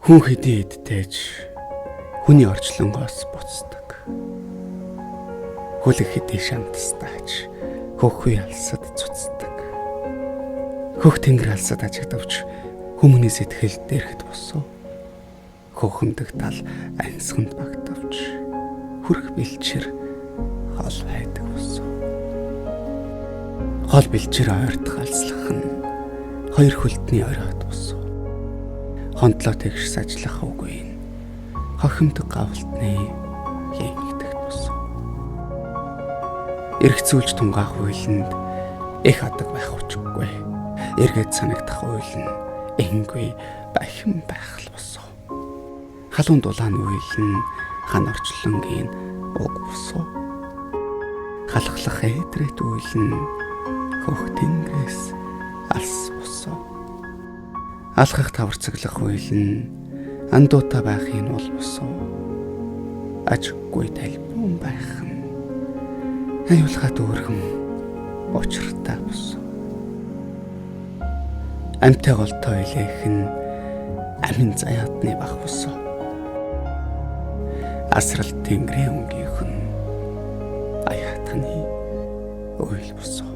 Хүн хэдий эдтэйж хүний орчлонгоос буцдаг. Хүлэг хэдий шантастаач хөхүй алсад цуцдаг. Хөх тэнгэр алсад ажигдавч хүмүүний сэтгэл дэргэд босов. Хөхөмдөг тал ансганд багтавч хүрх бэлчээр хол байдаг босов. Хол бэлчээр ойртох алслах нь хоёр хөлтний оройд босов. Хондлоо тэгш сажлах үгүй нь хохимдог гавлтны хийгдэгт босов. Эргэцүүлж тунгаах уйланд их адаг байх учиргүй. Эргээд санагдах уйл нь энгүй бахин байх л босов. Халуун дулаан уйл нь хан орчлонгийн уг босов. Халахлах эдрэт уйл нь хөх тэнгэрээс алс босов. Алхах таварцаглах уйл нь андуутай байхын бол босов. Ажиггүй талбун байх нь аюулгаа дүүргэн учиртай босов. Амтай голтой илээх нь амин заяатны бах босов. Асрал тэнгэрийн өнгийнх нь аяатаны уйл босов.